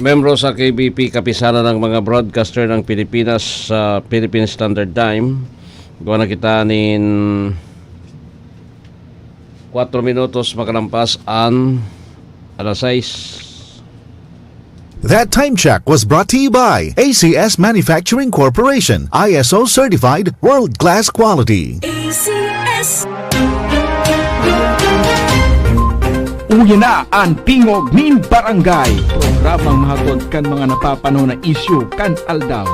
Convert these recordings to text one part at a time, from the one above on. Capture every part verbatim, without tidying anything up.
Membro sa K B P, Kapisanan ng mga Broadcaster ng Pilipinas, sa Philippine Standard Time. Gawa na kita nin kwatro minutos makalampas an alas sais. That time check was brought to you by A C S Manufacturing Corporation, I S O certified, world-class quality. A C S. Uya na an Tingog nin Barangay, programang mahatod kan mga napapanahon na isyu kan aldaw.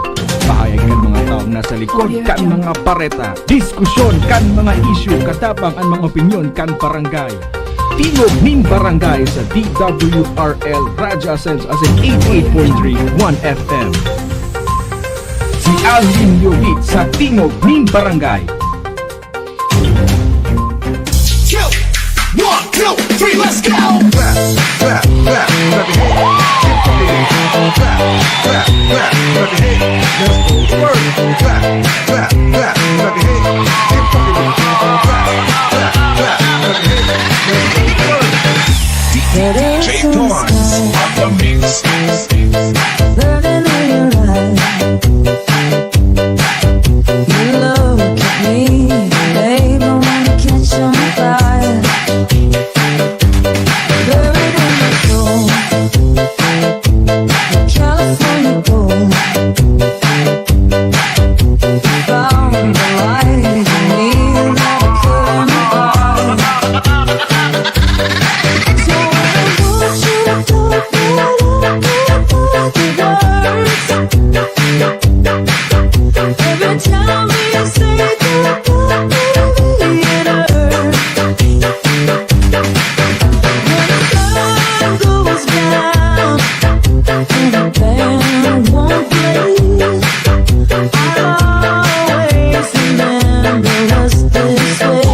Pahayag kan mga taong nasa likod kan mga bareta, diskusyon kan mga isyu, katabang an mga opinyon kan barangay. Tingog nin Barangay sa D W R L Radyo Asensa asin eighty-eight point three One F M. Si Alvin Yogit sa Tingog nin Barangay. Two, one, two, three, let's go! Clap, clap, clap, clap your hands. Keep rocking. Clap, clap, clap, clap your hands. Let's go to work. Clap, clap, clap, clap your hands. Keep rocking. Clap, clap, clap, clap your hands. Let's go to work. D J Torrance on the mix. Burning in your eyes. You look at me, babe, I wanna catch on fire. Buried in my soul, California gold. Found the light in me that I couldn't find. So I want you to talk right up the words. Every time we say goodbye, baby, it hurts. When the sun goes down and the band won't play, I'll always remember us this way.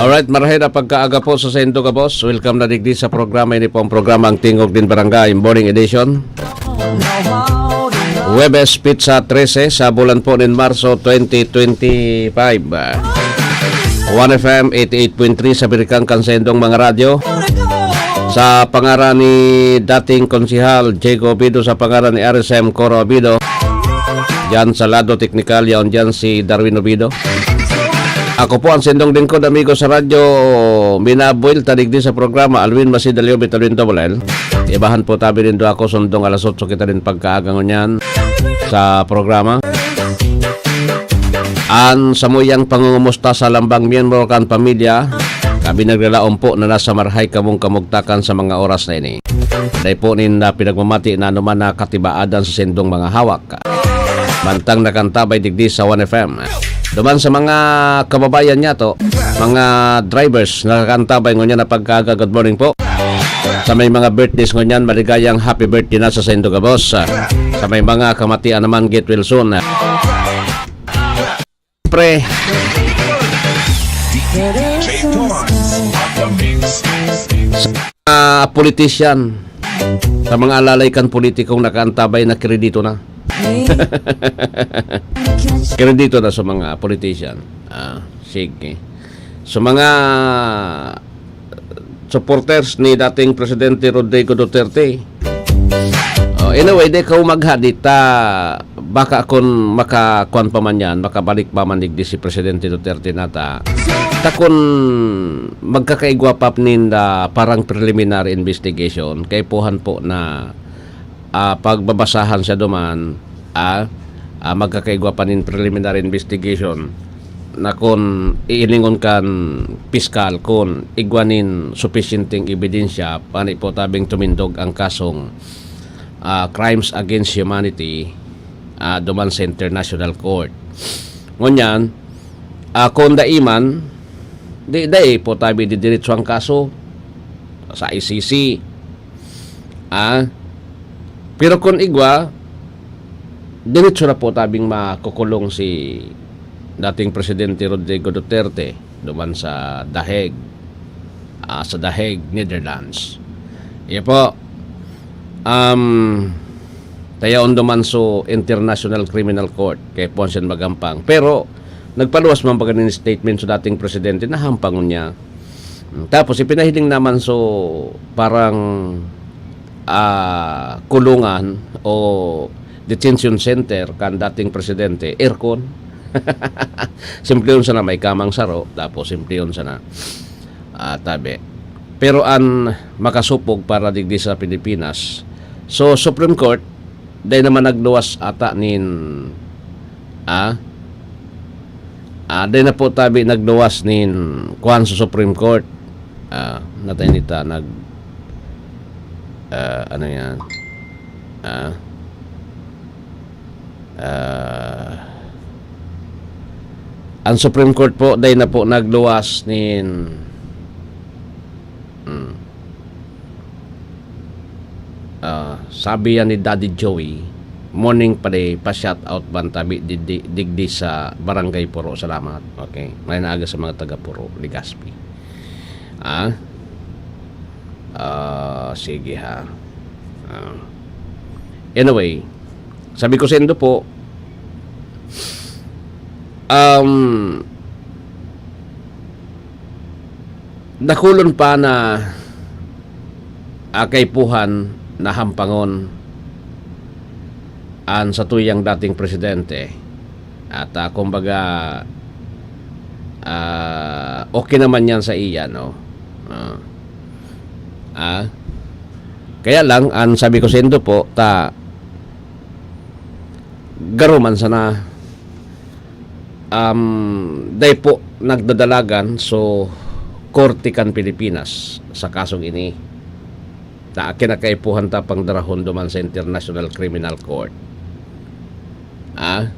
Alright, marhay na pagkaaga po sa saindo gabos. Welcome na digdi sa programa. Ini po ang programa, ang Tingog nin Barangay, morning edition. Huwebes, petsa trese sa bulan po nin Marso twenty twenty-five. One F M eighty-eight point three sa birikang kan saindong mga radyo. Sa pangaran ni dating Konsehal Diego Obido, sa pangaran ni R S M Coro Obido, diyan sa lado teknikal, yaon diyan si Darwin Obido. Ako po ang sindong lingkod, amigo sa radyo, minabuelta digdi sa programa, Alwin Masidalio Bitalwin Double L. Ibahan po tabi nindo ako, sundong alas otso kita nin pagkaaga ngunyan sa programa. An samuyang pangungumusta sa lambang miyembro kan pamilya, kami naglalaom po na nasa marhay kamong kamugtakan sa mga oras na ini. Dai po ninda pinagmamati na anuman na katibaadan sa sindong mga hawak. Mantang nakantabay digdi sa One F M. Duman sa mga kababayan niyato, mga drivers, nakakantabay ngunyan na pagkaaga, good morning po. Sa may mga birthdays ngunyan, maligayang happy birthday na sa saindo gabos. Sa may mga kamatian naman, get well soon. Pre, D J Torrance on the mix. ah, politician, sa mga alalay kan politikong nakaantabay na kredito na. Kredito na sa mga politician. Ah, sige. Sa mga supporters ni dating Presidente Rodrigo Duterte. Oh, anyway, di ka maghadita. Baka kun makakuan pa man yan, makabalik pa man digdi si Presidente Duterte nata. Ta kun magkakaigwa pa ninda parang preliminary investigation, kaipuhan po na ah, pagbabasahan siya duman, ah, ah, magkakaigwa pa nin preliminary investigation na kun iilingon kan piskal kun igwa nin supisyenteng ebidensya, pani po tabing tumindog ang kasong, ah, crimes against humanity, ah, duman sa International Court. Ngunyan, ah, kun dai man, di, dai po tabi didiretso ang kaso sa I C C. Ah, pero kun igwa, diretso na po tabing makukulong si dating Presidente Rodrigo Duterte duman sa The Hague, ah, sa The Hague, Netherlands. Iya po, um, tayaon duman so International Criminal Court, kay puwan siya magampang. Pero, nagpaluwas man pa ganing statement sa dating presidente na hampangon niya. Tapos, ipinahiling naman so parang, ah, kulungan o detention center kan dating presidente, aircon. Simplihon sana, may kamang saro, tapos simplihon sana, ah, tabi. Pero an makasupog para digdi sa Pilipinas, so Supreme Court, dai naman nagluwas ata nin, ah, ah, dai na po tabi nagluwas nin kuwan sa Supreme Court. Ah, natay nita nag, ah, ano yan? Ah, ah, ang Supreme Court po, dai na po nagluwas nin, hmm. Ah, sabi yan ni Daddy Joey, "Morning pa di, pa-shout out bantabi digdi, digdi sa Barangay Puro." Salamat. Okay. May naaga sa mga taga Puro, Legazpi. Ah? Ah, sige ha. Ah. Anyway, sabi ko sa indo po, um, dakulon pa na, ah, kaipuhan na hampangon an satuyang dating presidente. At, ah, kumbaga, ah, okay naman yan sa iya, no? Ah. Ah. Kaya lang, ang sabi ko sa indo po, ta, garo man sana, um, dai po nagdadalagan, so, korte kan Pilipinas sa kasong ini. Ta, kinakaipuhan ta pang darahon duman sa International Criminal Court. Ah?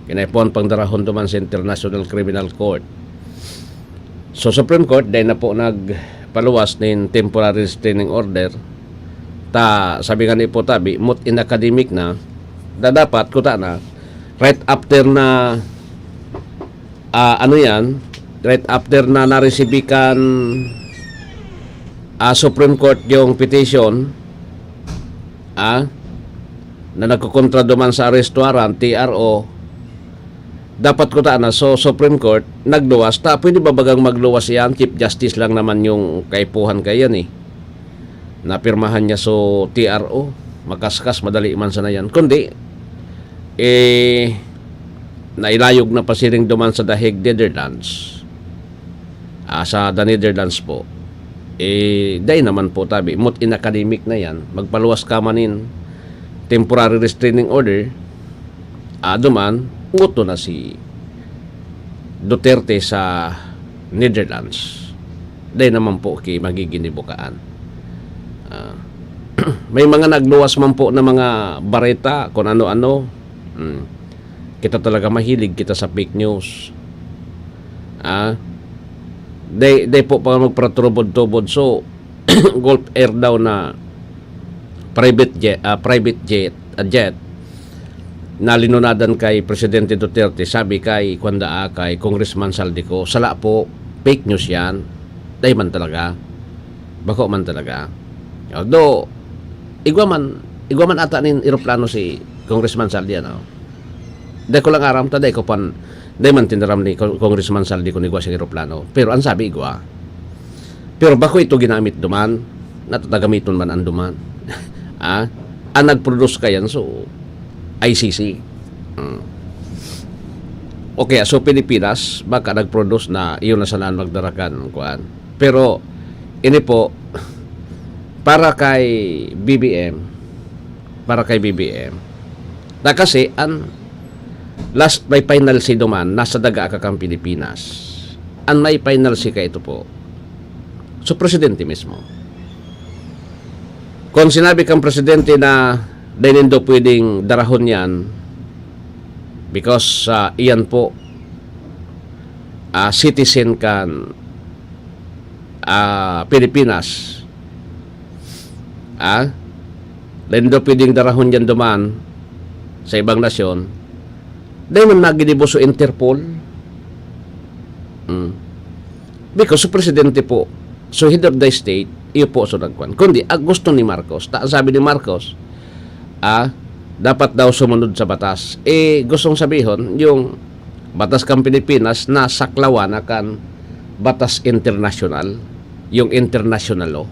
Kinaipuhan pang darahon duman sa International Criminal Court. So, Supreme Court, dai na po nagpaluwas nin temporary restraining order. Ta, sabi nga ni Ipo Tabi, mot in academic na, da dapat, kuta na, right after na, ah, ano yan, right after na naresibi kan, ah, Supreme Court yung petition, ah, na nagkukontra duman sa arrest warrant, T R O, dapat kuta na so Supreme Court nagluwas, ta pwede ba bagang magluwas iyan? Chief Justice lang naman yung kaipuhan kaiyan eh. Napirmahan niya so T R O, makaskas, madali man sana yan. Kundi, eh, nailayog na pasiring duman sa The Hague, Netherlands. Ah, sa The Netherlands po. Eh, dai naman po tabi. Mot in academic na yan. Magpaluwas ka man nin temporary restraining order, ah, duman, nguto na si Duterte sa Netherlands. Dai naman po ki magiginibukaan. Ah, may mga nagluwas man po na mga bareta, kung ano-ano. Hmm. Kita talaga, mahilig kita sa fake news. Ah, dai, dai po pa magpaturubod-tubod. So, Gulf Air daw na private jet, ah, private jet, ah, jet na linunadan kay Presidente Duterte, sabi kay, kwan daa, kay Congressman Zaldy Co, sala po, fake news yan. Dai man talaga. Bako man talaga. Although, igwa man, igwa man ata nin eroplano si Congressman Zaldy, ano? Dai ko lang aram ta, dai ko pan, dai man tinaram ni Con-, Congressman Zaldy kun igwa siyang eroplano. Pero ang sabi, igwa. Pero bako ito ginamit duman, natatagamiton man ang duman. Ah? Ang nag-produce kayan, so, I C C. Hmm. Okay, so Pilipinas, baka nag-produce na, iyon na sana ang magdarakan, kuan. Pero, ini po, para kay B B M, para kay B B M, na kasi, ang last may penalty duman, nasa daga ka kang Pilipinas. Ang may penalty ka ito po, so presidente mismo. Kung sinabi kang presidente na dai nindo pwedeng darahon yan because, ah, iyan po, ah, citizen kan, ah, Pilipinas, ah, Lain daw pwedeng darahon diyan duman sa ibang nasyon. Dai man magidibo so Interpol. Mm. Because so presidente po, so head of the state, iyo po so nagkuan. Kundi, ah, gusto ni Marcos. Ta, ang sabi ni Marcos, ah, dapat daw sumunod sa batas. Eh, gustong sabihon, yung batas kan Pilipinas, nasaklawan na kan batas internasyonal, yung international law.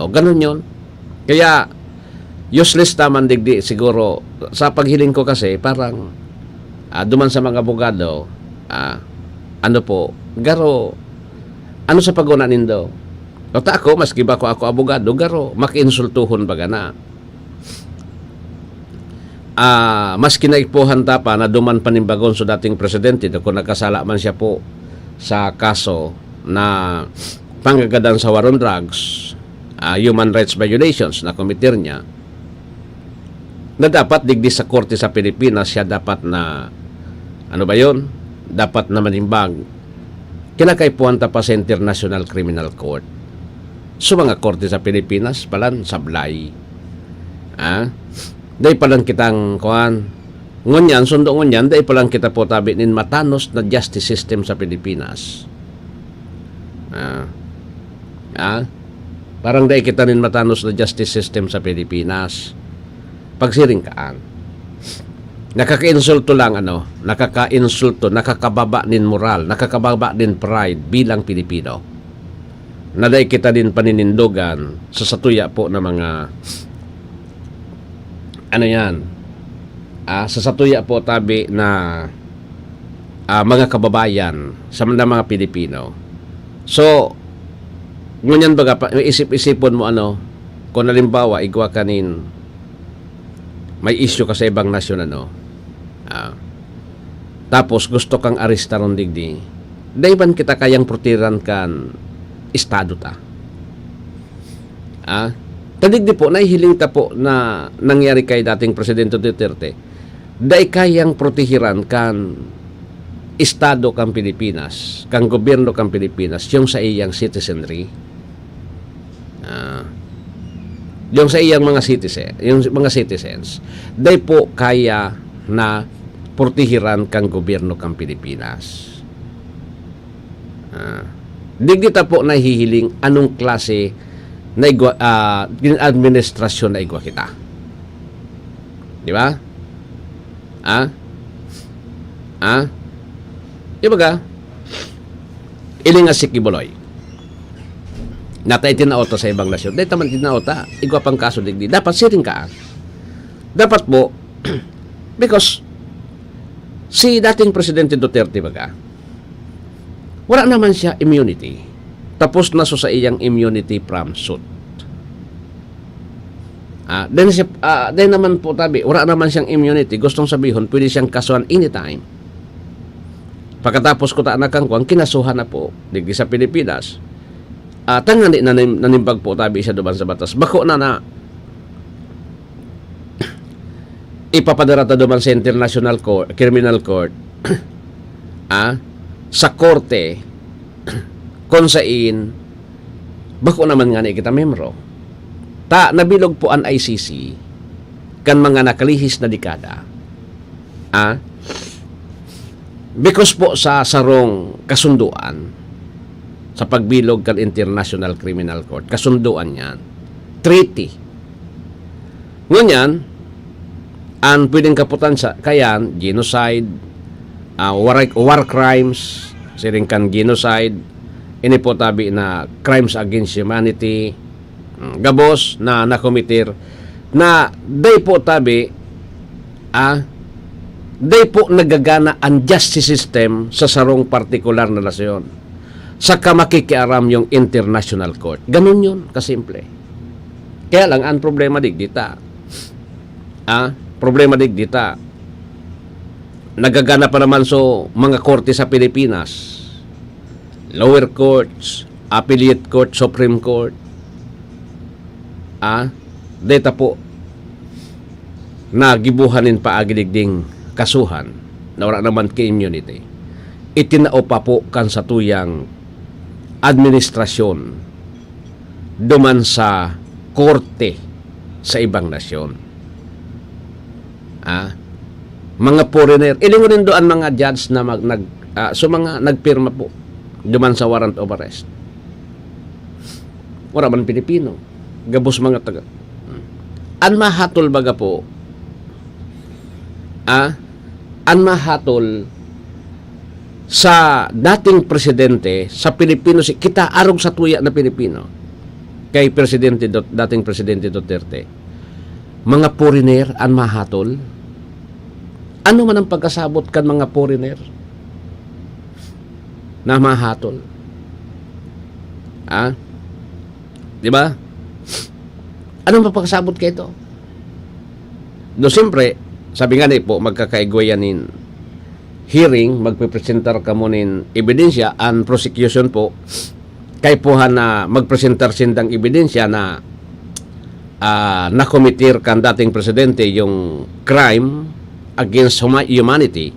O, ganun yun. Kaya, useless naman digdi siguro. Sa paghiling ko kasi, parang, ah, duman sa mga abogado, ah, ano po, garo, ano sa paguna nindo? O ta ako, maski ba ko ako abogado, garo, makiinsultuhon baga na. Ah, mas kinaipuhan ta pa na duman panimbagon sa dating presidente, na kung nagkasala man siya po sa kaso na panggagadan sa war on drugs, ah, human rights violations na committee niya, na dapat digdi sa korte sa Pilipinas siya dapat na, ano ba yon? Dapat na manimbag. Kinakaipuhan ta pa sa International Criminal Court. So, mga korte sa Pilipinas, palan, sablay. Ah? Dai palan kitang, kuan, ngunyan, sundo ngunyan, dai palan kita po tabi nin matanos na justice system sa Pilipinas. Ah? Ah? Parang dai kita nin matanos na justice system sa Pilipinas. Pagsiring kaan. Nakakainsulto lang, ano, nakakainsulto, nakakababa nin moral, nakakababa nin pride bilang Pilipino. Na dai kita nin paninindogan sa satuya po na mga, ano yan, ah, sa satuya po tabi na, ah, mga kababayan, sa mga, mga Pilipino. So, ngunyan baga, pa, isip-isipon mo, ano, kung halimbawa, igwa ka nin may issue ka sa ibang nasyon, ano, ah, tapos gusto kang arestaron digdi, dai man kita kayang protehiran kan estado ta. Ah, ta digdi po, nahihiling ta po na nangyari kay dating Presidente Duterte, dai kayang protehiran kan estado kan Pilipinas, kan gobyerno kan Pilipinas, yung sa iyang citizenry. Ah, yung sa iyang mga citizen, yung mga citizens, dai po kaya na protehiran kan gobyerno kan Pilipinas. Ah, digdi ta po nahihiling anong klase na igwa, ah, administrasyon na igwa kita. Di ba? Ah? Ah? Di ba ka? Ilingas si Kibuloy. Nata itinao ta sa ibang nasyon. Dahil taman itinao ta, igwa pang kaso digdi. Dapat siring ka. Dapat po, because si dating Presidente Duterte baga, wala naman siya immunity. Tapos na so sa iyang immunity from suit. Ah, then siya, ah, then naman po tabi, wala naman siyang immunity. Gustong sabihon, pwede siyang kasuhan anytime. Pagkatapos ko ta nakangkuan, kinasuhan na po, digdi sa Pilipinas. Ah, tangani na nim-, nanimbag po tabi siya duman sa batas. Bako na na ipapadara ta duman sa International Court, Criminal Court, ah, sa korte, kung sain, bako naman ngani kita membro. Ta, nabilog po an I C C kan mga nakalihis na dekada. Ah, because po sa sarong kasunduan sa pagbilog kan International Criminal Court, kasunduan yan, treaty. Ngunyan, ang pwedeng kaputan sa kayan, genocide, ah, war, war crimes, siring kan genocide, ini po tabi na crimes against humanity, mm, gabos na nakomitir, na dai po tabi, ah, dai po nagagana ang justice system sa sarong partikular na nasyon. Saka makikiaram yung international court. Ganun yun, kasimple. Kaya lang, ang problema digdi ta. Ah, problema digdi ta. Nagagana pa naman so mga korte sa Pilipinas. Lower courts, appellate court, Supreme Court. Ah, deta po na gibuhan nin paagi digding kasuhan na wala naman ki immunity. Itinao pa po kan satuyang administrasyon duman sa korte sa ibang nasyon. Ah, mga foreigner. Ilingon nindo an mga judge na mag-, nag-, ah, so mga nagpirma po duman sa warrant of arrest. Wala man Pilipino. Gabos mga taga. An mahatol baga po, ah, an mahatol sa dating presidente sa Pilipino, si, kita arog sa tuya na Pilipino, kay Presidente Dut-, dating Presidente Duterte, mga foreigner an mahatol? Ano man ang pagkasabot kan mga foreigner na mahatol? Ah? Di ba? Anong mapagkasabot kaito? No, siyempre, sabi nga ni po, magkakaigwa yan in hearing, magpipresentar kamo nin ebidensya, ang prosecution po, kaipuhan na magpresentar sindang ebidensya na, ah, nakomitir kan dating presidente yung crime against huma-, humanity.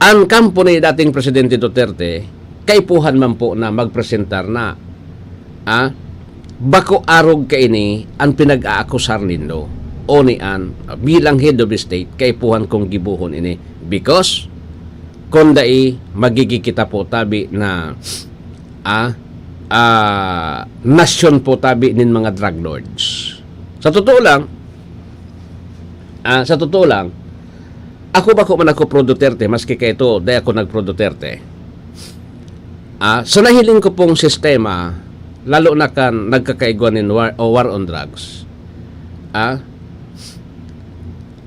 Ang kampo ni dating Presidente Duterte, kaipuhan man po na magpresentar na, ah, bako arog kaini an pinag-aakusar nindo o ni an, ah, bilang head of state, kaipuhan kong gibohon ini. Because, kung dai, magiging kita po tabi na, ah, ah, nasyon po tabi nin mga drug lords. Sa totoo lang, ah, sa totoo lang, ako bako man ako pro Duterte, maski kaito, dai ako nag pro Duterte. Ah, sa nahiling ko pong sistema, lalo na kan nagkakaigwa nin war, o war on drugs, ah,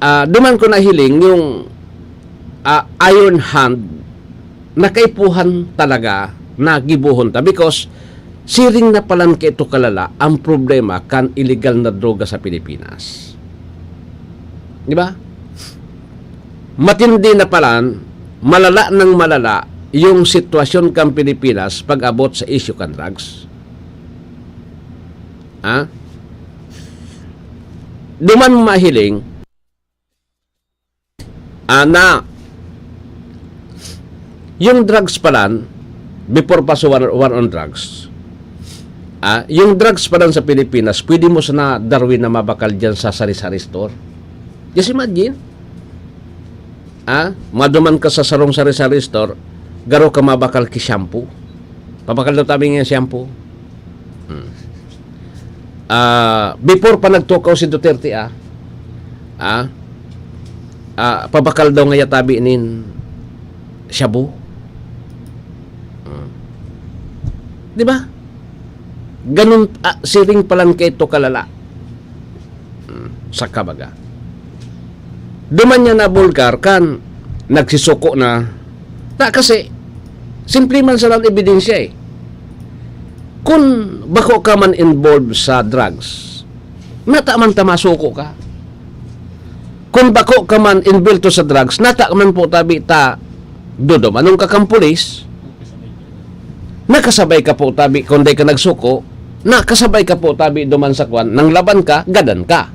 ah, duman ko nahiling yung, ah, iron hand na kaipuhan talaga na gibohon ta, because siring na palan kaito kalala ang problema kan iligal na droga sa Pilipinas. Di ba? Matindi na palan, malala nang malala yung sitwasyon kan Pilipinas pag-abot sa issue kan drugs. Ha? Duman mahiling, ah, na yung drugs palan, before pa sa war, war on drugs, ah, yung drugs palan sa Pilipinas, pwede mo sana, Darwin, na mabakal dyan sa sari-sari store. Just imagine, ah, maduman ka sa sarong sari-sari store, garo ka mabakal ki shampoo. Pabakal daw tabi nga shampoo. Hmm. Ah, before pa nagtukaw si Duterte, ah, ah, ah, pabakal daw ngaya tabi nin shabu. Hmm. Di ba? Ganun, ah, siring palan kaito kalala. Hmm, saka baga. Duman niya nabulgar kan nagsisuko na. Ta kasi, simple man sana an ebidensya eh. Kun bako ka man involved sa drugs, nata man ta masuko ka. Kun bako ka man involved sa drugs, nata man po tabi ta dudumanon ka kan pulis, nakasabay ka po tabi, kun dai ka nagsuko, nakasabay ka po tabi duman sa kwan, nanglaban ka, gadan ka.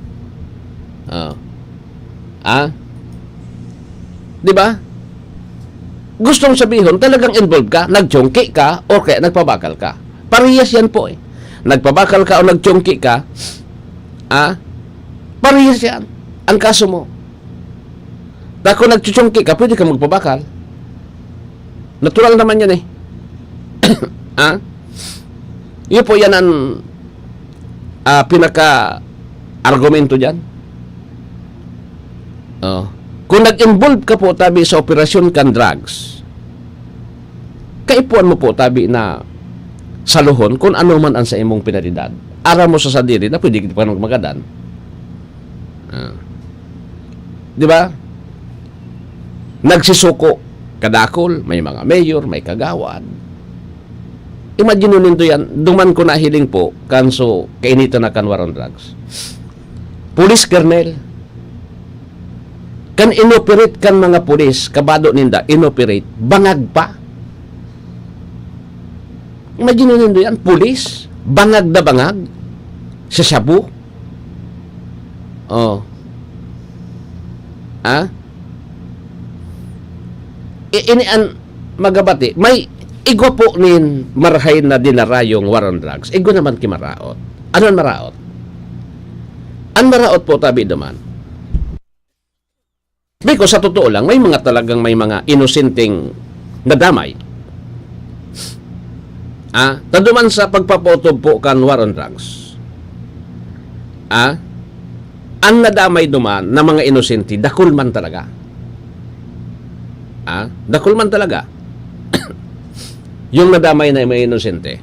Ah. Ah? Di ba? Gustong sabihon, talagang involved ka, nagchongki ka, o kaya nagpabakal ka. Parehas yan po eh. Nagpabakal ka o nagchongki ka, ah? Parehas yan. Ang kaso mo. Ta kung nagchuchongki ka, pwede ka magpabakal. Natural naman yan eh. Ah? Yun po, yan ang, ah, pinaka-argumento dyan. Oh. Kung nag-involve ka po tabi sa operasyon kan drugs, kaipuhan mo po tabi na saluhon kung ano man ang sa imong penalidad. Aram mo sa sadiri na pwede ka pa magadan. Ah. Di ba? Nagsisuko, kadakol, may mga mayor, may kagawad. Imagine nindo yan, duman ko nahiling po, kanso kainitan na kan war on drugs. Police colonel, kan inoperate kan mga pulis, kabado ninda, inoperate, bangag pa. Imagine nindo yan, pulis, bangag na bangag, sa shabu. Oh. Ah? I-, ini an magabati. May igwa po nin marahay na dinarayong war on drugs. Igwa naman ki maraot. Ano an maraot? An maraot po, tabi duman. Because sa totoo lang, may mga talagang may mga inosenteng nadamay. Ah, ta duman sa pagpapautob po kan war on drugs. Ah, an nadamay duman na mga inosente, dakul man talaga. Ah, dakul man talaga. Yung nadamay na mga inosente.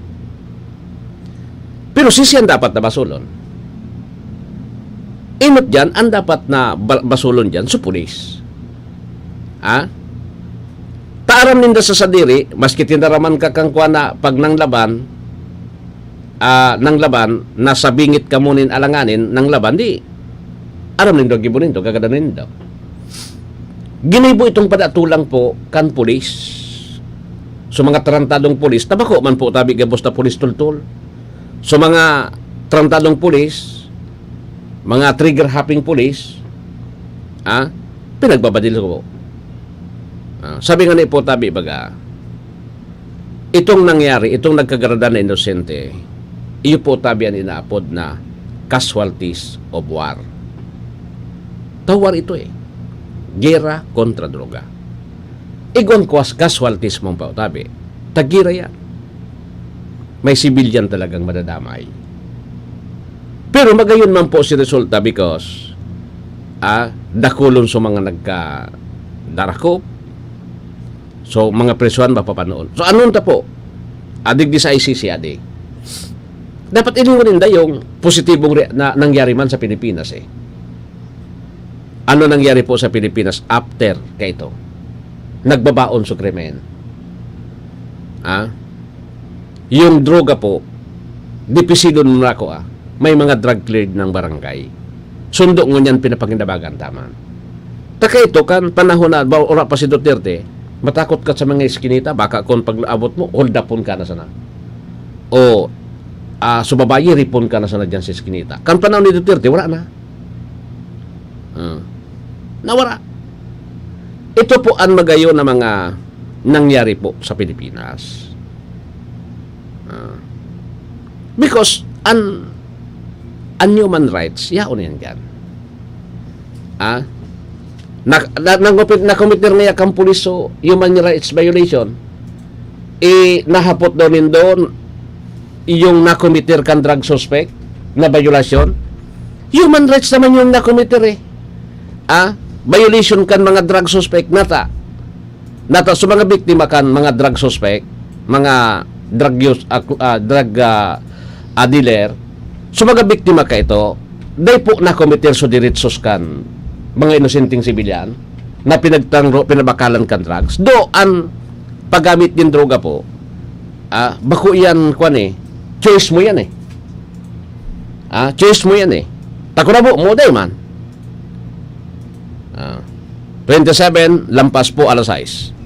Pero sisya an dapat na basulon. Enot diyan, an dapat na ba-, basulon diyan, so pulis. Ha? Ta aram ninda sa sadiri, maski tinaraman ka kan kuwan na pag nanglaban, ah, nanglaban, nasa bingit kamo nin alanganin, nanglaban, di, aram nindo, gibo nindo, gagadanon nindo. Ginibo itong padatulang po kan pulis. So, mga tarantadong pulis, tabako man po tabi gabos na pulis tultol. So, mga tarantadong pulis, mga trigger happing pulis, ah, pinagbabadil ko po. Ah, sabi nga ni po tabi baga, itong nangyari, itong nagkagarada na inosente, iyo po tabi an inaapod na casualties of war. Ta war ito eh. Gera kontra droga. Igwang kwas casualties mong pautabi. Tagira yan. May sibilyan talagang madadamay. Pero magayon man po si resulta because, ah, dakulon sa mga nagkadarakop. So, mga presuhan mapapanoon. So, anong ta po? Adig di sa I C C, adig. Dapat ilingon ninda yung positibong re-, na nangyari man sa Pilipinas eh. Ano nangyari po sa Pilipinas after kaito? Nagbabaon sa krimen. Ah? Yung droga po, dipisidon mo na ako, ah. May mga drug cleared ng barangay. Sundo ngunyan pinapakinabangan taman. Ta kaito kan panahon na ba, ora pa si Duterte, matakot ka sa mga eskinita, baka kung pag-abot mo, hold upon ka na sana. O, ah, sa babayi, ripon ka na sana dyan sa eskinita. Kan panahon ni Duterte, wala na. Ah. Nawara. Ito po ang magayon na mga nangyari po sa Pilipinas. Ah. Because an, an human rights, yaon yan dyan. Ah? Na, na, na, nakomitir na yan kan pulis, so human rights violation. Eh, nahapot daw nindo yung nakomitir kan drug suspect na violasyon. Human rights naman yung nakomitir eh. Ah? Violation kan mga drug suspect nata. Nata, so mga biktima kan mga drug suspect, mga drug use, ah, ku-, ah, drug, ah, ah, dealer, so mga biktima kaito, dai po nakometer so diretsos kan mga inosenteng sibilyan na pinagtangro, pinabakalan kan drugs. Do an paggamit nin droga po, ah, bako yan, kwan eh, choice mo yan eh. Ah, choice mo yan eh. Ta kun nabo mo, dai man. Ah, twenty-seven, lampas po alas sais.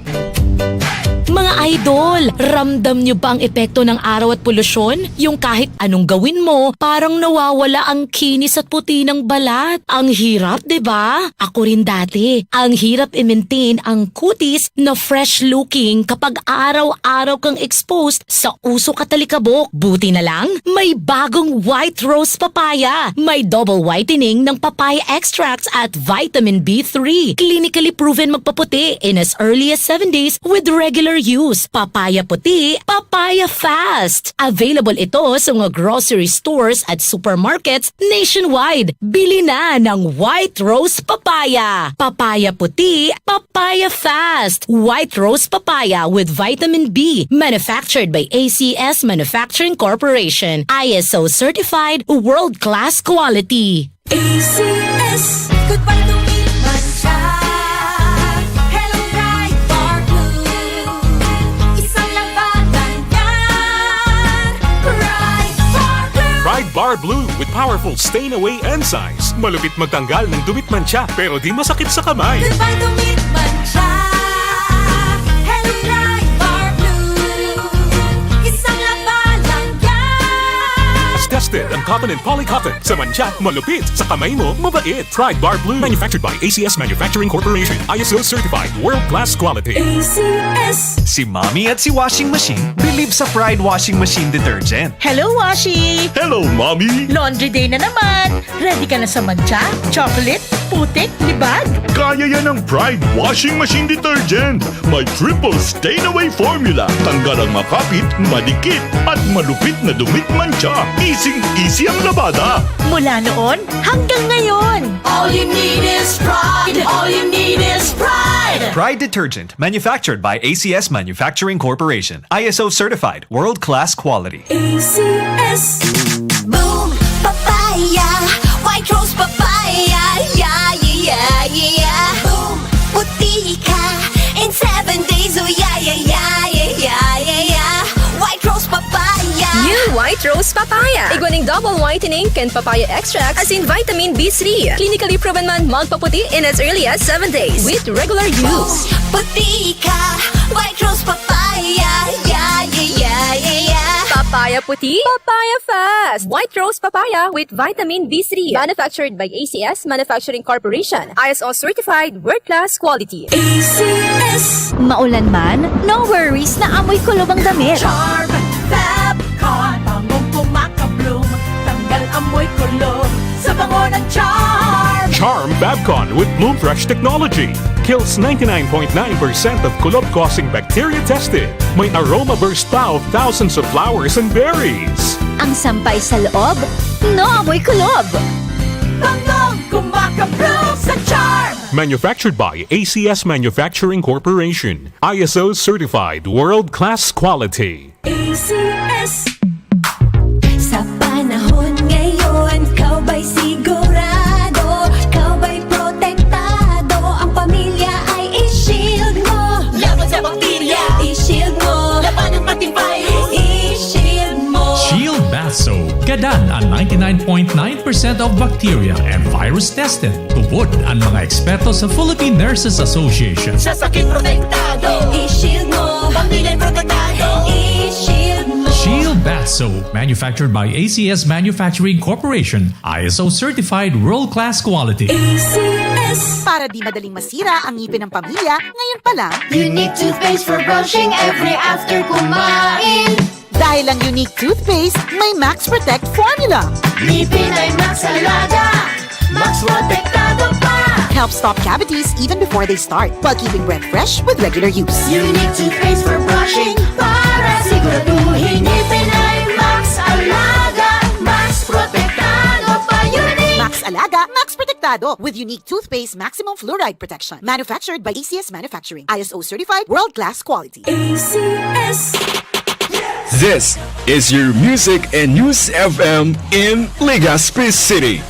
Mga idol, ramdam nyo ba ang epekto ng araw at polusyon? Yung kahit anong gawin mo, parang nawawala ang kinis at puti ng balat. Ang hirap, di ba? Ako rin dati. Ang hirap i-maintain ang kutis na fresh-looking kapag araw-araw kang exposed sa usok at alikabok. Buti na lang, may bagong White Rose Papaya. May double whitening ng papaya extracts at vitamin B three. Clinically proven magpaputi in as early as seven days with regular use. Papaya puti, papaya fast. Available ito sa mga grocery stores at supermarkets nationwide. Bili na ng White Rose Papaya. Papaya puti, papaya fast. White Rose Papaya with vitamin B. Manufactured by A C S Manufacturing Corporation. I S O certified, world-class quality. A C S. Goodbye to meat mancha. Hello, Pride Bar Blue. Isang laban lang yan. Pride Bar Blue. Pride Bar Blue with powerful stain away enzymes. Malupit magtanggal ng dumi at mancha, pero di masakit sa kamay. Goodbye to meat mancha. Hello, Pride Bar Blue. Isang laban lang yan. Basta Tested ang cotton and poly cotton. Sa mantsa, malupit. Sa kamay mo, mabait. Pride Bar Blue. Manufactured by A C S Manufacturing Corporation. I S O certified. World class quality. A C S. Si Mommy at si Washing Machine believe sa Pride Washing Machine Detergent. Hello, Washi! Hello, Mommy! Laundry day na naman! Ready ka na sa mantsa, chocolate, putik, libag? Kaya yan ng Pride Washing Machine Detergent. May triple stain away formula. Tanggal ang makapit, madikit, at malupit na dumit mantsa. Easy-easy ang labada. Mula noon hanggang ngayon. All you need is Pride. All you need is Pride. Pride Detergent, manufactured by A C S Manufacturing Corporation. I S O certified, world-class quality. A C S. Boom Papaya, White Rose Papaya, yeah, yeah, yeah, yeah. Boom, puti ka in seven days, oh yeah, yeah, yeah, yeah, yeah, yeah, yeah. White Rose Papaya. New White Rose Papaya. Igwaning double whitening kan papaya extract asin vitamin B three. Clinically proven man magpaputi in as early as seven days with regular use. Boom, puti ka, White Rose Papaya, yeah, yeah, yeah, yeah, yeah. Papaya puti, papaya fast. White Rose Papaya with vitamin B three. Manufactured by A C S Manufacturing Corporation. I S O certified, world-class quality. A C S. Maulan man, no worries na amoy kulob ang damit. Charm Fab Con, bangong kumakabloom, tanggal amoy kulob sa bango ng Charm. Charm Fab Con with Bloom Fresh technology kills ninety-nine point nine percent of kulob-causing bacteria tested. May aroma burst pa of thousands of flowers and berries. Ang sampay sa loob, no amoy kulob. Bangong kumakabloom sa Charm. Manufactured by A C S Manufacturing Corporation. I S O certified, world-class quality. A C S. Sa panahon ngayon, ikaw ba'y sigurado? Ikaw ba'y protektado? Ang pamilya ay i-shield mo. Laban sa bakterya, i-shield mo. Labanan pati virus, i-shield mo. Shield Bath Soap. Gadan ang ninety-nine point nine percent of bacteria and virus tested. Tubod an mga eksperto sa Philippine Nurses Association. Sa sakit protektado, i-shield mo. Pamilya protektado, i-shield mo. Shield Bath Soap, manufactured by A C S Manufacturing Corporation, I S O certified, world-class quality. A C S. Para di madaling masira ang ngipin ng pamilya, ngayon pa lang. Unique toothpaste for brushing every after kumain. Dahil ang Unique Toothpaste may Max Protect Formula. Ngipin ay Max Alaga, Max Protektado pa. Helps stop cavities even before they start, while keeping breath fresh with regular use. Unique Toothpaste for brushing, para siguraduhin ngipin ay Max Alaga, Max Protektado pa. Unique Max Alaga, Max Protektado with Unique Toothpaste Maximum Fluoride Protection. Manufactured by A C S Manufacturing. I S O certified, world-class quality. A C S. This is your Music and News F M in Legazpi City.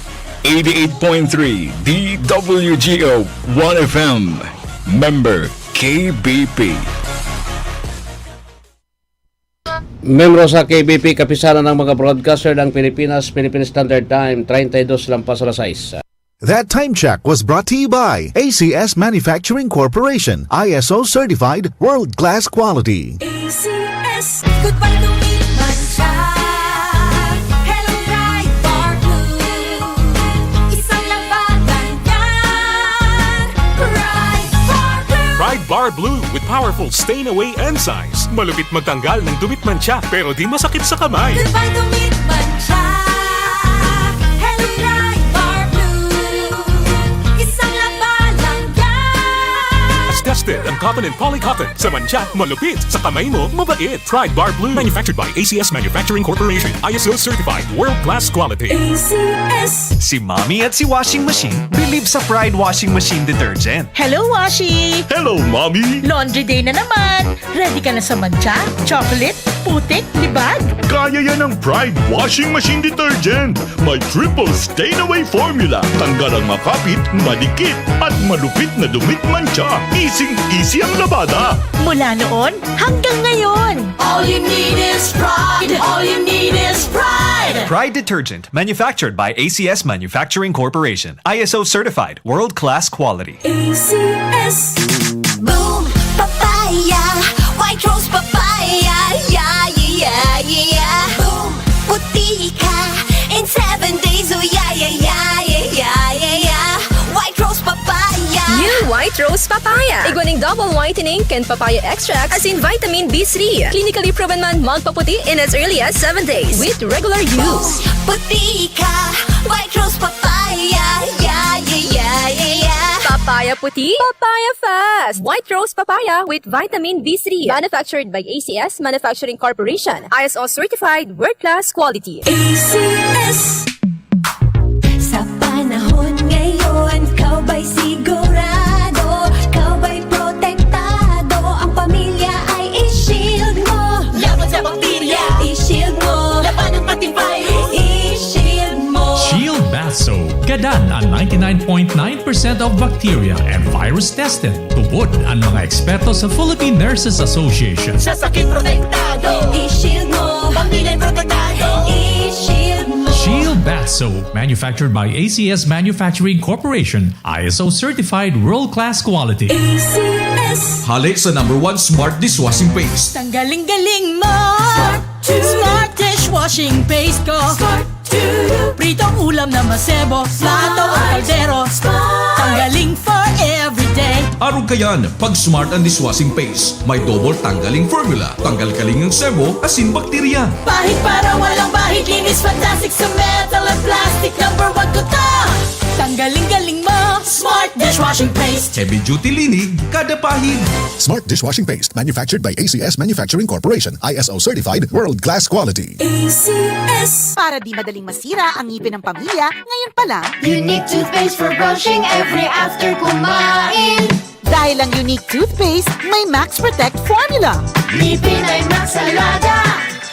Eighty-eight point three D W G O One F M. Member K B P. Membro sa K B P, Kapisanan ng mga Broadcaster ng Pilipinas, Philippine Standard Time, treinta y dos lampas alas sais. That time check was brought to you by A C S Manufacturing Corporation, I S O certified, world-class quality. A C S. Goodbye to meat mancha. Hello, Pride Bar Blue. Isang labanan yan. Pride Bar Blue. Pride Bar Blue with powerful stain away enzymes. Malupit magtanggal ng dumit mancha, pero di masakit sa kamay. Goodbye to meat mancha. Hello, Pride Bar Blue. Isang labanan yan. Tested ang cotton and poly cotton. Sa mancha, malupit. Sa kamay mo, mabait. Pride Bar Blue. Manufactured by A C S Manufacturing Corporation. I S O certified. World class quality. A C S. Si Mommy at si Washing Machine believe sa Pride Washing Machine Detergent. Hello, Washi! Hello, Mommy! Laundry day na naman! Ready ka na sa mancha, chocolate, putik, libag? Kaya yan ng Pride Washing Machine Detergent. May triple stain away formula. Tanggal ang makapit, madikit, at malupit na dumit mancha. Easing-easy ang labada. Mula noon hanggang ngayon. All you need is Pride. All you need is Pride. Pride Detergent, manufactured by A C S Manufacturing Corporation. I S O certified, world-class quality. A C S. Boom Papaya, White Rose Papaya, yeah, yeah, yeah, yeah. Boom Puti ka Papaya. Igwa ning double whitening kan papaya extract asin vitamin B three. Clinically proven man magpaputi in as early as seven days with regular use. Puti ka, White Rose Papaya. Yeah, yeah, yeah, yeah, yeah. Papaya puti, papaya fast. White Rose Papaya with vitamin B three. Manufactured by A C S Manufacturing Corporation. I S O certified, world-class quality. A C S. Sa panahon ngayon, ikaw ba'y sigurado? Ikaw ba'y protektado? Ang pamilya ay i-shield mo. Laban sa bakterya, i-shield mo. Laban ng pati virus, i-shield mo. Shield Bath Soap. Gadan an ninety-nine point nine percent of bacteria and virus tested. Tubod an mga eksperto sa Philippine Nurses Association. Sa sakit protektado, i-shield mo. Pamilya protektado, i-shield mo. Shield Bath Soap, manufactured by A C S Manufacturing Corporation, I S O certified world-class quality. A C S. Hale sa number one smart dishwashing paste. Tanggaling-galing mo. Smart dishwashing paste ko. Smart. Pritong ulam na masebo, plato o kaldero. Tanggaling for everyday. Arog kayan, pag Smart ang dishwashing paste. May double tanggaling formula. Tanggal kaling ang sebo, asin bakterya. Pahid para walang bahid, linis fantastic sa metal at plastic. Number one ko to. Tanggaling-galing mo, Smart dishwashing paste. Heavy duty linig, kada pahid. Smart dishwashing paste, manufactured by A C S Manufacturing Corporation, I S O certified, world class quality. A C S. Para di madaling masira ang ngipin ng pamilya, ngayon pa lang. Unique toothpaste for brushing every after kumain. Dahil ang Unique Toothpaste may Max Protect Formula. Ngipin ay Max Alaga,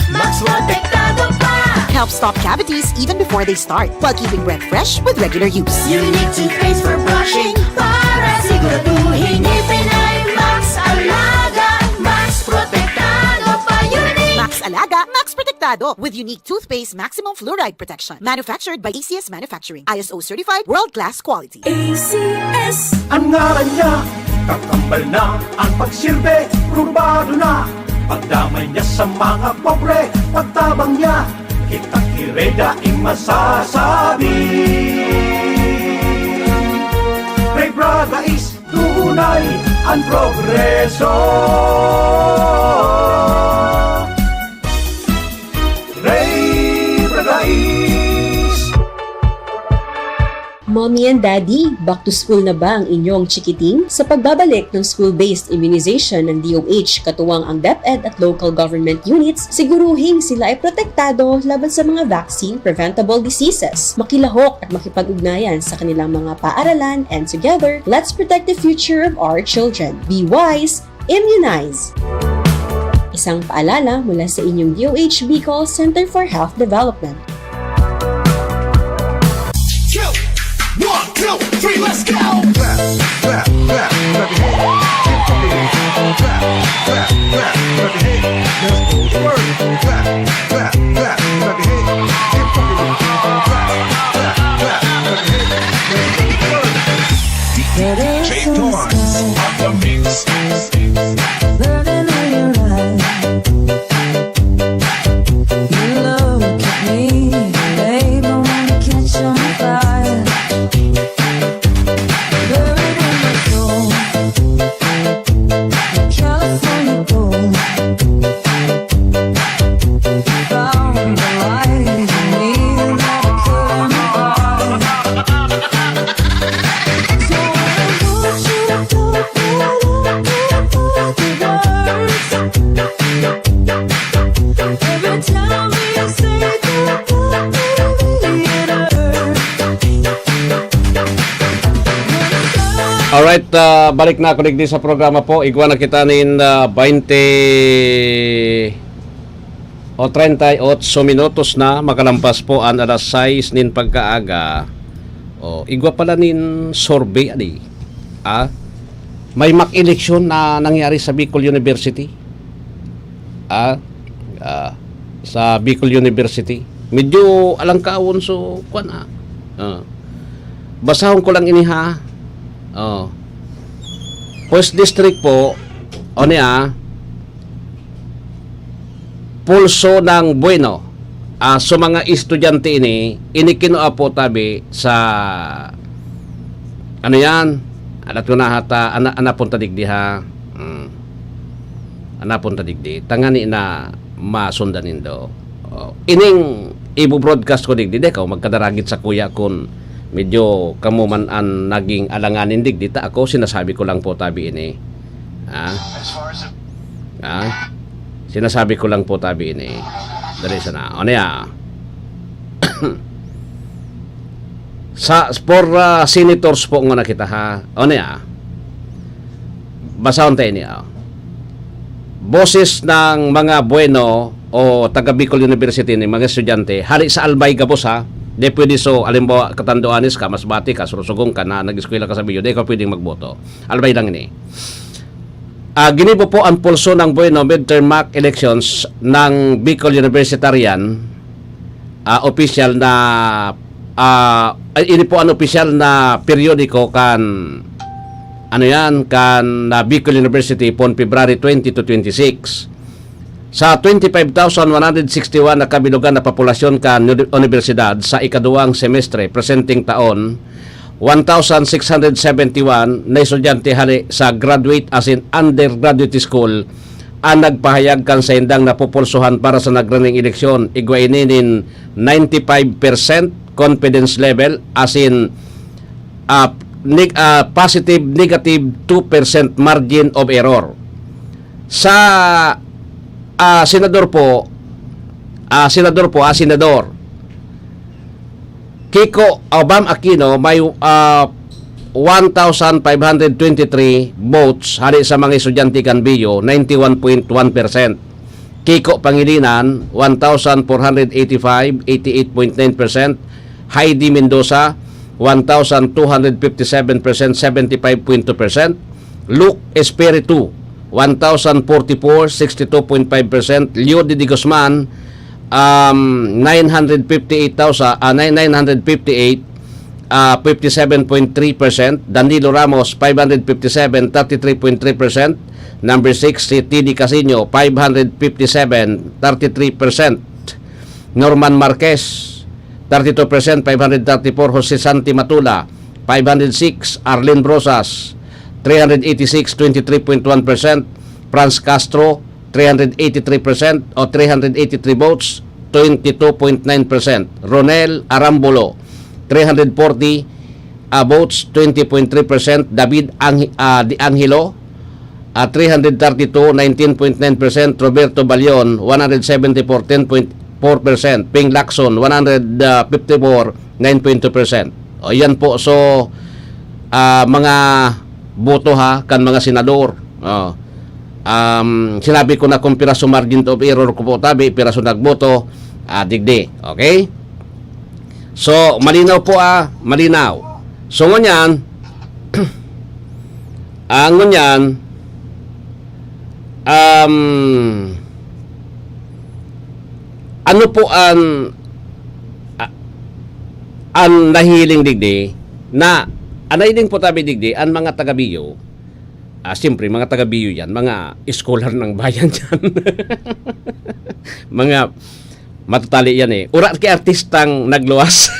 Max Protektado pa. Helps stop cavities even before they start, while keeping breath fresh with regular use. Unique Toothpaste for brushing, para siguraduhin ngipin ay Max Alaga, Max Protektado pa. Unique. Max Alaga, Max Protektado, with Unique Toothpaste Maximum Fluoride Protection. Manufactured by A C S Manufacturing. I S O certified, world-class quality. A C S. An ngaran niya, kakambal na an pagsirbi, probado na. Pagdamay niya sa mga pobre, pagtabang niya, kita ki Rey daing masasabi. Rey Braga is tunay an progreso. Rey Bragais. Mommy and Daddy, back to school na ba ang inyong chikiting? Sa pagbabalik ng school-based immunization ng D O H, katuwang ang DepEd at local government units, siguruhing sila ay protektado laban sa mga vaccine-preventable diseases. Makilahok at makipag-ugnayan sa kanilang mga paaralan, and together, let's protect the future of our children. Be wise, immunize! Isang paalala mula sa inyong D O H Bicol Center for Health Development. Two, one, two, three, let's go! Clap, clap, clap, clap your hands. Keep moving. Clap, clap, clap, clap your hands. Let's go. Work. Clap, clap, clap, clap your hands. Keep moving. Clap, clap, clap, clap your hands. Let's go. Work. D J Torrance on the mix. Burning in your eyes. You look at me, babe, I wanna catch on fire. Burning in my soul. California gold. Found the light in me that I couldn't find. So when I want you, don't know what the words. Every time we say goodbye, baby, it hurts. Alright, ah, balik na ako digdi sa programa po. Igwa na kita nin, ah, baynte o treinta y ocho minutos na makalampas po an alas sais nin pagkaaga. O, igwa pala nin survey, adi. Ah, may mock election na nangyari sa Bicol University. Ah, ah, sa Bicol University. Medyo alangkawon, so, kwan, ah. Ah. Basahon ko lang ini, ha. Oh. First district po, o niya, Pulso ng Bueno. Ah, so mga estudyante ini, ini kinua po tabi sa, ano yan, Alat ko na hata, ana, anapon ta digdi, ha? Hmm. Anapon ta digdi. Tangani na masundan nindo. Oh, ining ibo-broadcast ko digdi, di ko magkadaragit sa kuya kun medyo kamo man an naging alanganin digdi, ta ako, sinasabi ko lang po tabi ini. Ha? Ha? Sinasabi ko lang po tabi ini. Dali sana. O niya. Sa, for, ah, senators po nga nakita, ha. O niya. Basahon tayo niya. Boses ng mga bueno o taga Bicol University ni mga estudyante, hali sa Albay gabos, ha. Di pwede so, alimbawa, Catanduanes ka, Masbate ka, Sorsogon ka na nag-eskwela ka sa Bio, di ka pwedeng magboto. Albay lang ini. Ah, ginibo po ang pulso ng Bueno midterm mock elections ng Bicol Universitarian, ah, opisyal na, ah, ay, ini po ang opisyal na periodiko kan, ano yan, kan, ah, Bicol University pon February twenty to twenty-six. Sa twenty-five thousand one hundred sixty-one na kabilugan na populasyon kan uni-, unibersidad sa ikaduwang semestre presenteng taon, one thousand six hundred seventy-one na estudyante hali sa graduate asin undergraduate school an nagpahayag kan saindang napupulsuhan para sa nagranging eleksyon. Igwa ini nin ninety-five percent confidence level asin, ah, neg-, ah, positive, negative two percent margin of error. Sa, ah, senador po, ah, senador po, ah, senador, Kiko, ah, Bam Aquino may, ah, one thousand five hundred twenty-three votes hali sa mga estudyante kan Bio, ninety-one point one percent. Kiko Pangilinan, one thousand four hundred eighty-five, eighty-eight point nine percent. Heidi Mendoza, one thousand two hundred fifty-seven percent, seventy-five point two percent. Luke Espiritu, one thousand forty-four, sixty-two point five percent. Leo de, de Guzman, um, nine hundred fifty-eight thousand, ah, nine, nine hundred fifty-eight, ah, fifty-seven point three percent. Danilo Ramos, five hundred fifty-seven, thirty-three point three percent. Number six, si T D Casino, five hundred fifty-seven, thirty-three percent. Norman Marquez, thirty-two percent, five hundred thirty-four. Jose Santi Matula, five hundred six. Arlene Brosas, three hundred eighty-six, twenty-three point one percent. Franz Castro, three hundred eighty-three percent o three hundred eighty-three votes, twenty-two point nine percent. Ronel Arambolo, three hundred forty, ah, votes, twenty point three percent. David Ang-, ah, De Angelo, ah, three hundred thirty-two, nineteen point nine percent. Roberto Balion, one hundred seventy-four, ten point four percent. Ping Lacson, one hundred fifty-four, nine point two percent. O, yan po. So, ah, mga boto, ha, kan mga senador. Oh. Um, sinabi ko na kung piraso margin of error ko po tabi, piraso nagboto, ah, digdi. Okay? So, malinaw po, ah, malinaw. So, ngunyan, ah, ngunyan, um, ano po ang, ah, ang nahiling digdi na, ang nahiling po tabi digdi, ang mga taga-Bio, ah, siyempre, mga taga-Bio yan, mga scholar ng bayan yan. Mga matatali yan eh. Ura ki artistang nagluwas.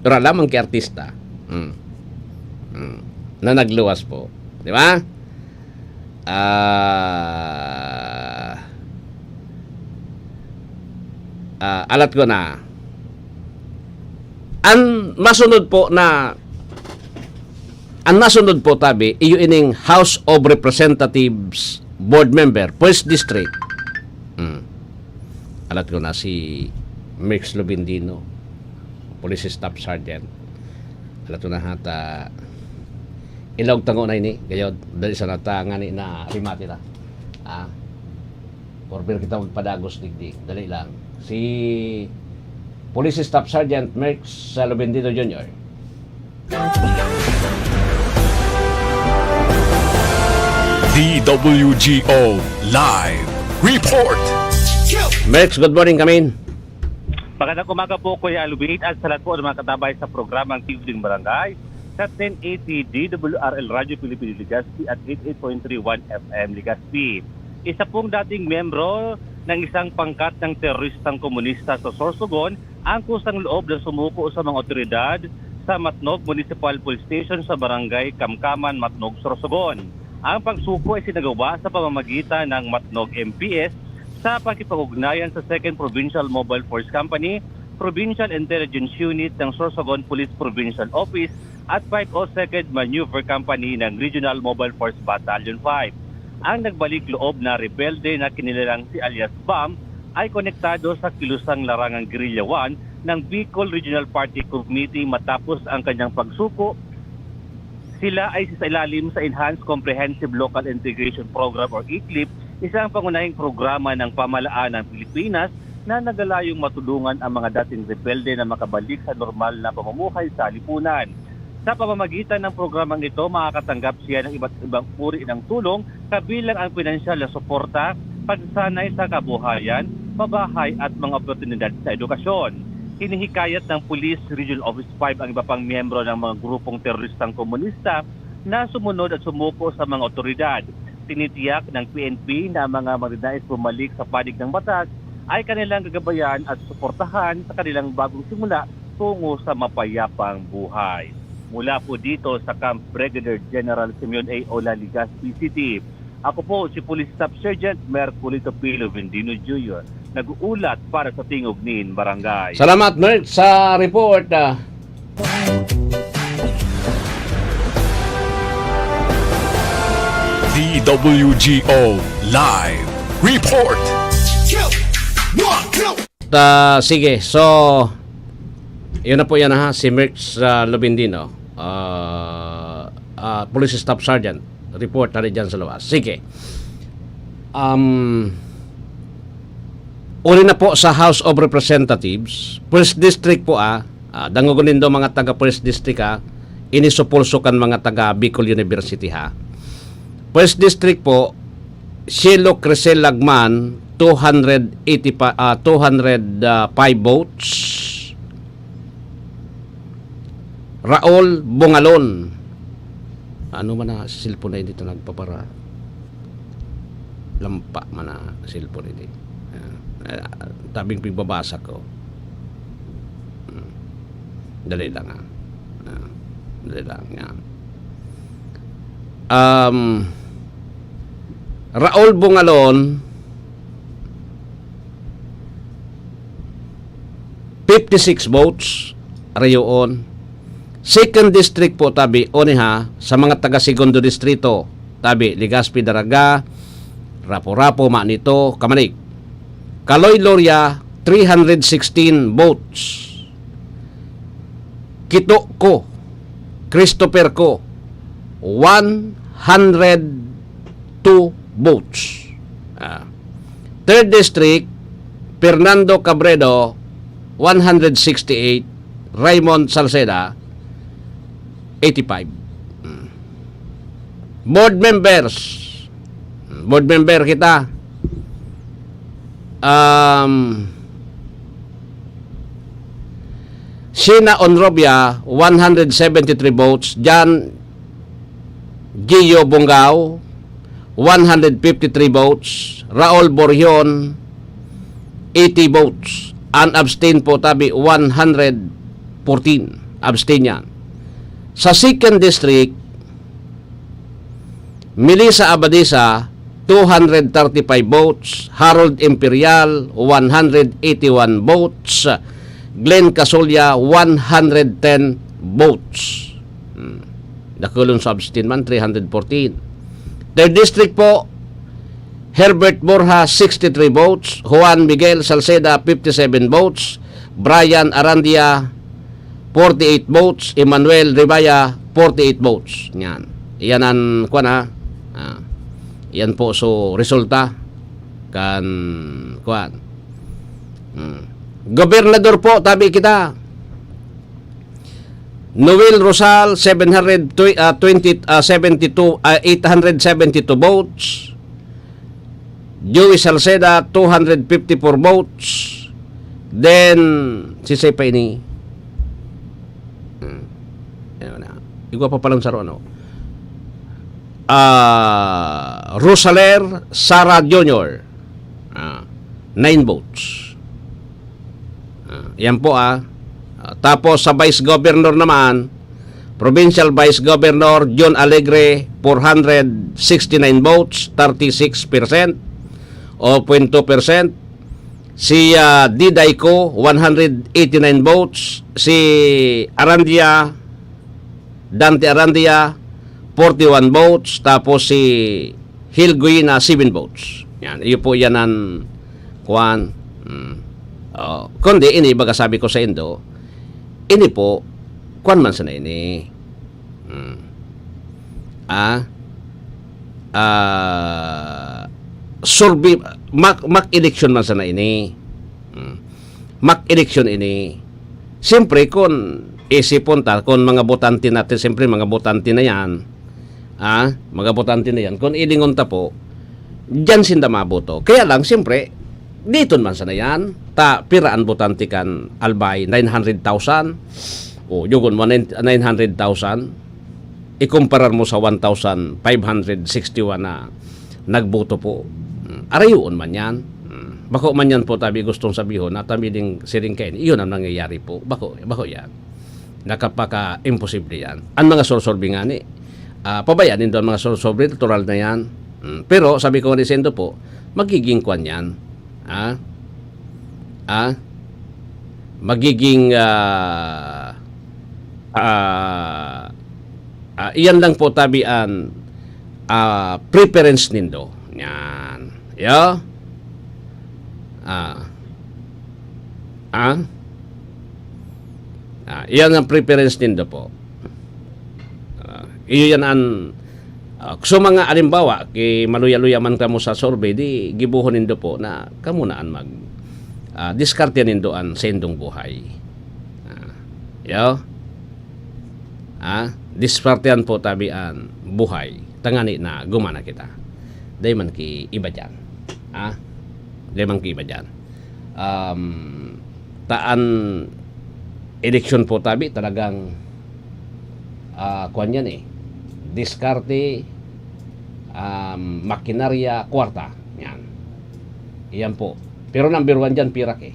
Ura lamang ki artista. Mm. Mm. Na nagluwas po. Di ba? Ah, ah, alat ko na. Ang masunod po na, ang nasunod po tabi, iyo ining House of Representatives board member, first district. Hmm. Alat ko na si Mix Lubindino, Police Staff Sergeant. Alat ko na hata, ilaog tango na ini, gayod, dali sa nata ngani na rimati na. Ah, order kita magpadagos digdi. Dali lang. Si Police Staff Sergeant Merx Lubindino Junior. D W G O Live Report. Merx, good morning, kamin. Magandang umaga po, Kuya Alwin, at sa lahat po ng mga katabay sa programang Tibling Barangay sa ten eighty D W R L Radio Filipino Legazpi at eighty-eight point three one F M Legazpi. Isa pong dating miyembro ng isang pangkat ng teroristang komunista sa Sorsogon ang kusang loob na sumuko sa mga otoridad sa Matnog Municipal Police Station sa Barangay Kamkaman, Matnog, Sorsogon. Ang pagsuko ay sinagawa sa pamamagitan ng Matnog M P S sa pakipag-ugnayan sa Second Provincial Mobile Force Company, Provincial Intelligence Unit ng Sorsogon Police Provincial Office at five oh second Maneuver Company ng Regional Mobile Force Battalion five. Ang nagbalik loob na rebelde na kinilalang si alias Bam ay konektado sa kilusang larangang Guerrilla one ng Bicol Regional Party Committee matapos ang kanyang pagsuko. Sila ay sa ilalim sa Enhanced Comprehensive Local Integration Program or ECLIP, isang pangunahing programa ng pamahalaan ng Pilipinas na naglalayong matulungan ang mga dating rebelde na makabalik sa normal na pamumuhay sa lipunan. Sa pamamagitan ng programang ito, makakatanggap siya ng iba't ibang uri ng tulong, kabilang ang pinansyal na suporta, pagsasanay sa kabuhayan, pabahay at mga oportunidad sa edukasyon. Hinihikayat ng Police Regional Office five ang iba pang miyembro ng mga grupong teroristang komunista na sumunod at sumuko sa mga otoridad. Tinitiyak ng P N P na ang mga magnanais bumalik sa panig ng batas ay kanilang gagabayan at suportahan sa kanilang bagong simula tungo sa mapayapang buhay. Mula po dito sa Camp Brigadier General Simeon A. Ola, Legazpi City, ako po si Police Staff Sergeant Merculito Pilo Vendino Junior, nag-uulat para sa Tingog nin Barangay. Salamat, Merc, sa report. Ah. D W G O Live Report. Ta, sige, so, yun na po yan ha, si Merc uh, Lubindino, uh, uh, Police Staff Sergeant, report na dyan sa luwas. Sige. Um, uli na po sa House of Representatives, First District po ah, uh, dangogon nindo mga taga First District ah, inisupulso kan mga taga Bicol University ha. First District po, Cielo Crisel Lagman, two hundred eighty pa, ah, two hundred five votes. Raul Bungalon. Ano man na cellphone na dito nagpapara lampa man na cellphone ini. Ah, ah, tabing pigbabasa ko. Hmm. Dali lang ah. Ah, dali lang yan. Um, Raul Bungalon, fifty-six votes, rayoon. Second district po, tabi, oniha, sa mga taga Segundo Distrito, tabi, Legazpi, Daraga, Rapu-Rapu, Manito, Camarig. Kaloy Loria, three hundred sixteen votes. Kito Co, Christopher Co, one hundred two votes. Ah. Third District, Fernando Cabredo, one hundred sixty-eight, Raymond Salceda, eighty-five. Hmm. Board members, board member kita, um, Sheena Onrobia, one hundred seventy-three votes. John Gio Bongao, one hundred fifty-three votes. Raul Borjon, eighty votes. Ang abstain po, tabi, one hundred fourteen. Abstain yan. Sa second district, Melissa Abadesa, two hundred thirty-five votes. Harold Imperial, one hundred eighty-one votes. Glenn Casolia, one hundred ten votes. Hmm. Dakulon sa abstain man, three hundred fourteen. Third District po, Herbert Borja, sixty-three votes. Juan Miguel Salceda, fifty-seven votes. Brian Arandia, forty-eight votes. Emmanuel Ribaya, forty-eight votes. Yan. Iyan ang, kuwan ha. Ah, yan po, so, resulta. Kan, kuwan. Hmm. Gobernador po, tabi kita. Noel Rosal, seven hundred twenty, ah, twenty, ah, seventy-two, ah, eight hundred seventy-two votes. Joey Salceda, two hundred fifty-four votes. Then, si Sepay ni, hmm, ayun na. Igwa pa palang saro, ano? Ah, Rosaler Sara Junior. Ah, nine votes. Ah, yan po, ah. Tapos sa Vice Governor naman, Provincial Vice Governor John Alegre, four hundred sixty-nine votes, thirty-six percent o zero point two percent. Si, ah, Diday Co, one hundred eighty-nine votes. Si Arandia, Dante Arandia, forty-one votes. Tapos si Hil Guina, seven votes. Yan, iyo po yan ang kuwan. Mm. Oh, kundi ini, baga sabi ko sa indo, ini po, kuwan man sana ini. Mm. Ah? Ah, survey, mock, mock election man sana ini. Mm. Mock election ini. Siyempre, kung isipon ta, kung mga botante natin, siyempre, mga botante na yan, ah, mga botante na yan, kung ilingon ta po, diyan sinda maboto. Kaya lang, siyempre, dito naman sana yan, ta, pira ang botante kan Albay, nine hundred thousand. O, yugon mo, nine hundred thousand. Ikumparar mo sa one thousand five hundred sixty-one na nagboto po. Hmm, arayoon man yan. Hmm, bako man yan po tabi gustong sabihon na tabi ding siring kain. Iyon ang nangyayari po. Bako, bako yan. Nakapaka-imposible yan. Ang mga sursurvey nga ni, ah, pabayaan nindo ang mga sursurvey, natural na yan. Hmm, pero sabi ko nga ni Sendo po, magiging kwan yan. Ah? Ah? Magiging, ah, ah, ah, iyan lang po tabi an, ah, preference nindo. Yan. Yo? Ah. Ah? Ah, iyan ang preference nindo po. Ah, iyo yan an, ah, so mga alimbawa, ki maluya-luya man kamo sa survey, di gibohon nindo po na kamo na an mag, ah, diskarte nindo an saindong buhay. Ah, yo? Ah, diskartehan po tabi an buhay. Tangani na gumana kita. Dai man ki iba diyan. Ah, dai man ki iba diyan. Um, ta an eleksyon po tabi talagang, ah, kuwan yan eh. Diskarte, um, makinarya, kwarta. Yan. Iyan po. Pero number one dyan, pirak eh.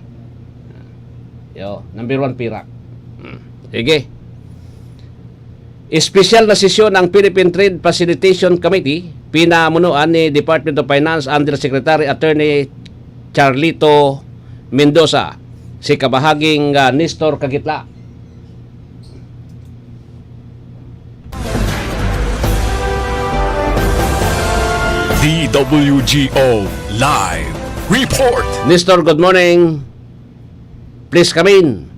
Yo, number one, pirak. Hmm. Sige. Espesyal na sesyon ng Philippine Trade Facilitation Committee, pinamunuan ni Department of Finance Undersecretary Attorney Charlito Mendoza, si kabahaging, ah, Nestor Kagitla. D W G O Live Report. Nestor, good morning. Please come in.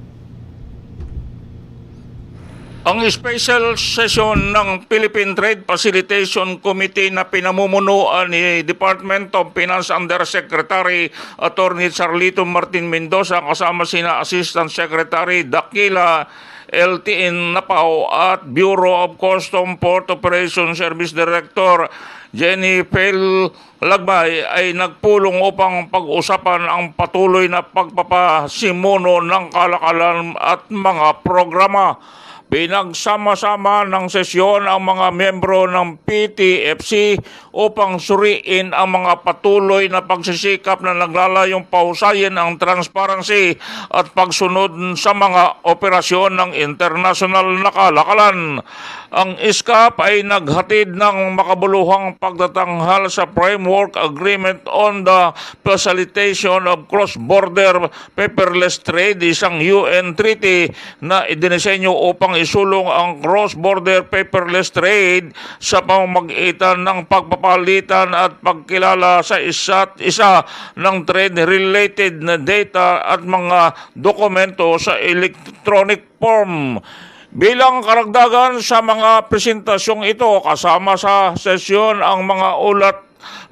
Ang special session ng Philippine Trade Facilitation Committee na pinamumunuan ni Department of Finance Undersecretary Attorney Charlito Martin Mendoza kasama sina Assistant Secretary Dakila L T N Napao at Bureau of Custom Port Operations Service Director Jenny Pel Lagmay ay nagpulong upang pag-usapan ang patuloy na pagpapasimuno ng kalakalan at mga programa. Pinagsama-sama ng sesyon ang mga miyembro ng P T F C upang suriin ang mga patuloy na pagsisikap na naglalayong pahusayin ang transparency at pagsunod sa mga operasyon ng internasyonal na kalakalan. Ang SCAP ay naghatid ng makabuluhang pagtatanghal sa Framework Agreement on the Facilitation of Cross-Border Paperless Trade, isang U N treaty na idinisenyo upang isulong ang cross-border paperless trade sa pamamagitan ng pagpapalitan at pagkilala sa isa't isa ng trade-related na data at mga dokumento sa electronic form. Bilang karagdagan sa mga presentasyong ito, kasama sa sesyon ang mga ulat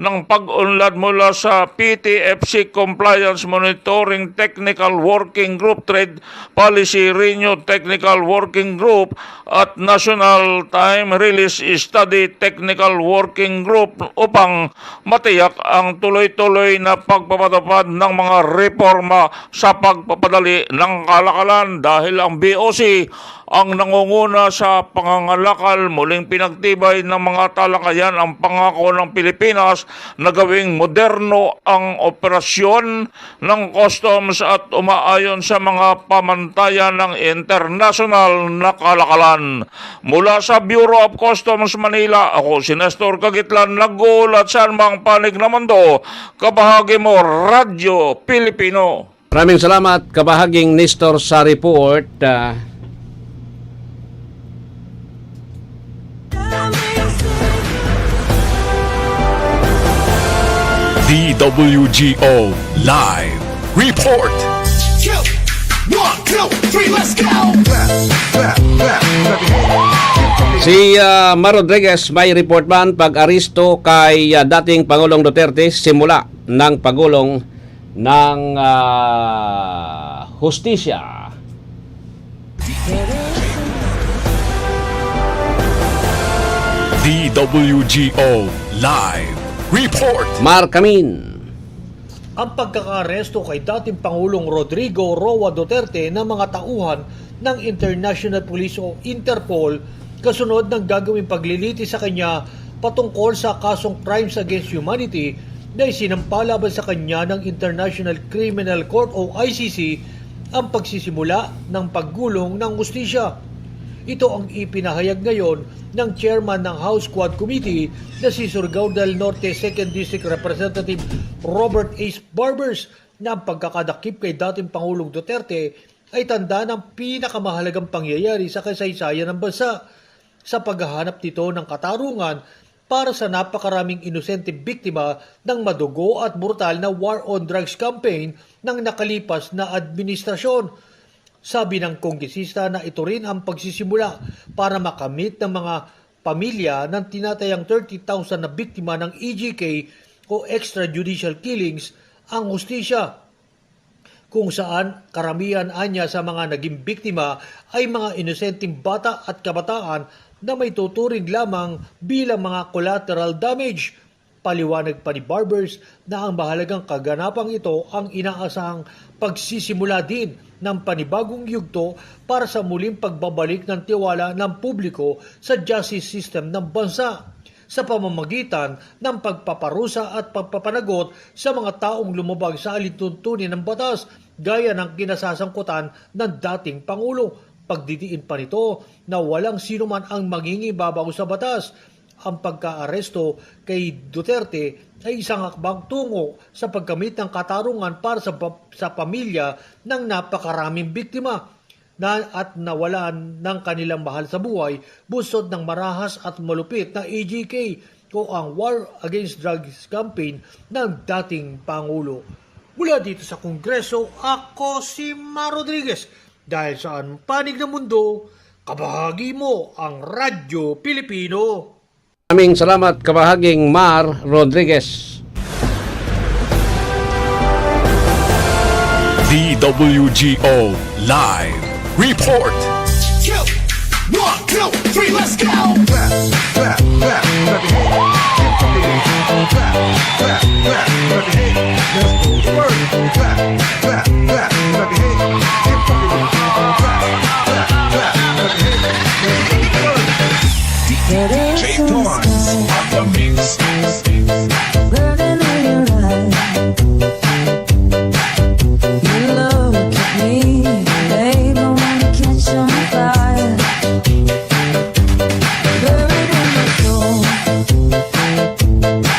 ng pag-unlad mula sa P T F C Compliance Monitoring Technical Working Group, Trade Policy Review Technical Working Group at National Time Release Study Technical Working Group upang matiyak ang tuloy-tuloy na pagpapatupad ng mga reforma sa pagpapadali ng kalakalan, dahil ang B O C ang nangunguna sa pangangalakal. Muling pinagtibay ng mga talakayan ang pangako ng Pilipinas Pilipinas na gawing moderno ang operasyon ng customs at umaayon sa mga pamantayan ng internasyonal na kalakalan. Mula sa Bureau of Customs Manila, ako si Nestor Kagitlan, nag-uulat sa anumang panig na mundo. Kabahagi mo, Radyo Pilipino. Maraming salamat, kabahaging Nestor, sa report. Ah, D W G O Live Report. Two, one, two, three, let's go! Si ah, Mar Rodriguez may report man pag-aresto kay ah, dating Pangulong Duterte simula ng pagulong ng ah, hustisya. D W G O Live Report. Markamin. Ang pagkakaaresto kay dating Pangulong Rodrigo Roa Duterte ng mga tauhan ng International Police o Interpol kasunod ng gagawing pagliliti sa kanya patungkol sa kasong crimes against humanity na isinampa laban sa kanya ng International Criminal Court o I C C ang pagsisimula ng paggulong ng hustisya. Ito ang ipinahayag ngayon ng chairman ng House Quad Committee na si Surigao del Norte Second District Representative Robert Ace Barbers na ang pagkakadakip kay dating Pangulong Duterte ay tanda ng pinakamahalagang pangyayari sa kasaysayan ng bansa sa paghahanap nito ng katarungan para sa napakaraming inosenteng biktima ng madugo at brutal na war on drugs campaign ng nakalipas na administrasyon. Sabi ng kongresista na ito rin ang pagsisimula para makamit ng mga pamilya ng tinatayang thirty thousand na biktima ng E G K o extrajudicial killings ang hustisya, kung saan karamihan anya sa mga naging biktima ay mga inosenteng bata at kabataan na may tuturing lamang bilang mga collateral damage. Paliwanag pa ni Barbers na ang mahalagang kaganapang ito ang inaasahang pagsisimula din ng panibagong yugto para sa muling pagbabalik ng tiwala ng publiko sa justice system ng bansa sa pamamagitan ng pagpaparusa at pagpapanagot sa mga taong lumabag sa alintuntunin ng batas, gaya ng kinasasangkutan ng dating Pangulo. Pagdidiin pa nito na walang sinuman ang mangingibabaw sa batas. Ang pagkaaresto kay Duterte ay isang hakbang tungo sa pagkamit ng katarungan para sa, sa pamilya ng napakaraming biktima na, at nawalan ng kanilang mahal sa buhay, busod ng marahas at malupit na E G K o ang War Against Drugs campaign ng dating Pangulo. Mula dito sa Kongreso, ako si Mar Rodriguez. Dahil sa anong panig ng mundo, kabahagi mo ang Radyo Pilipino. Maraming salamat, kabahaging Mar Rodriguez. D W G O Live Report. Two, one, two, three, let's go! Clap, clap, clap, clap your hands. Clap, clap, clap, clap your hands. Let's go to work. Clap, clap, clap, clap your hands. Get funky with it. Clap, clap, clap, clap your hands. Let's go to work. D J Torrance on the mix. Burning in your eyes. You look at me, babe, I wanna catch on fire. Buried in my soul,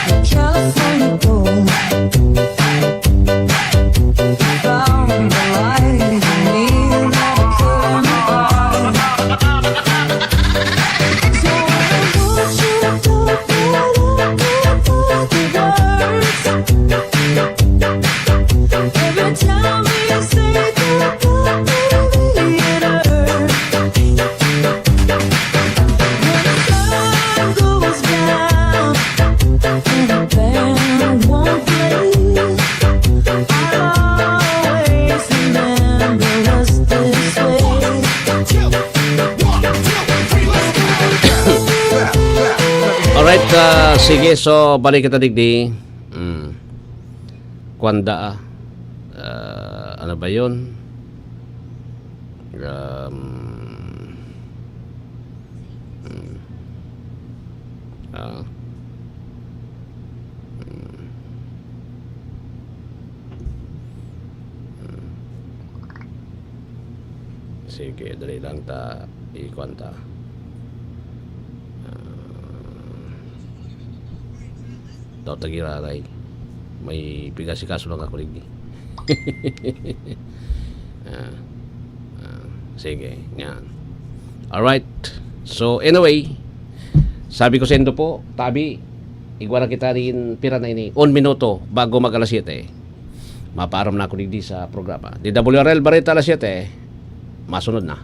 the California gold. Found the light in me that I couldn't find. So I want you to talk, but I can't find the words. Every time we say goodbye, baby, it hurts. When the sun goes down and the band won't play, I'll always remember us this way. Alright, ah, sige, so balik kita digdi. Mm. Kwanda, ah. Ah, ano ba yun? Um, mm. Ah. Sige, dali lang ta, ikuan ta. Ah, daw tagiraray. May pigasikaso lang ako digdi. Ah, ah, sige, yan. Alright. So, anyway, sabi ko sendo po, tabi, igwa na kita rin pira na ini, un minuto bago mag alas siyete. Mapaaram na ako digdi sa programa. D W R L Bareta alas siyete, masunod na.